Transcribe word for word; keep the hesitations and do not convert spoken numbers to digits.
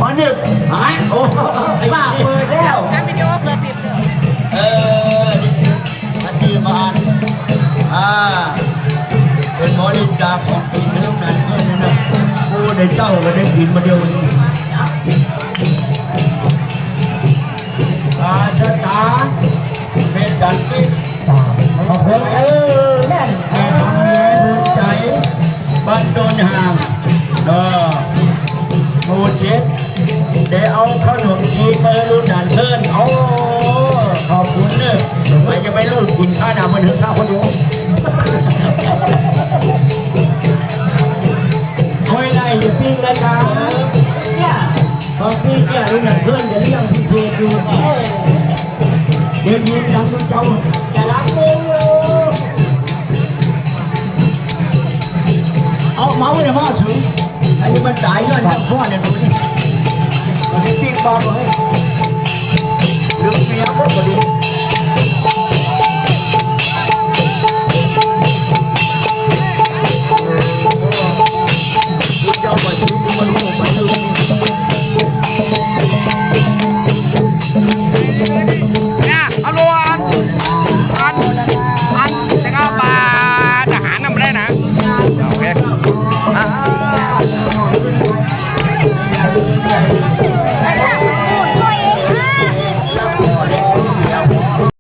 ปอหนึ่ง ฮะ โอ้ ไอ้บ้า เปิดแล้ว ทำวิดีโอเผื่อปิดเถอะ เออ นี่คือ อาชีพมาน อ่า เปิ้นบริจาคของกิ๋นหื้อลูกหลานเปิ้นนี่นะ โอ้ ได้เจ้าก็ได้กิ๋นมาเดียวนี้ อาสตา เมตตาจิต ขอบคุณ เออ แม่น แม่ทำแม่บุญใจ๋ บ้านโตนห่าง เออ หมู่เจ็ด ได้เอาเข้าหนมจี๋มาหื้อลูกหลานเปิ้น โอ้ ขอบคุณเน่อ ใผจะไปลูกกิ๋นข้าวหนามมันหื้อข้าคนเดียว ค่อยไล่อย่าปิ้งนะจ๊ะ เนี่ย ตอนปิ้งเนี่ย ลูกหลานเปิ้นจะเลี้ยงพิเศษอยู่ เดี๋ยวยิงดังเจ้า จะรักกูอยู่ เอาเมาส์เนี่ยมาสูง อันนี้มันต๋ายย้อนเจ้าพ่อเนี่ย ดูนี่ มันได้ปิ้งปลาบ่เฮ้ย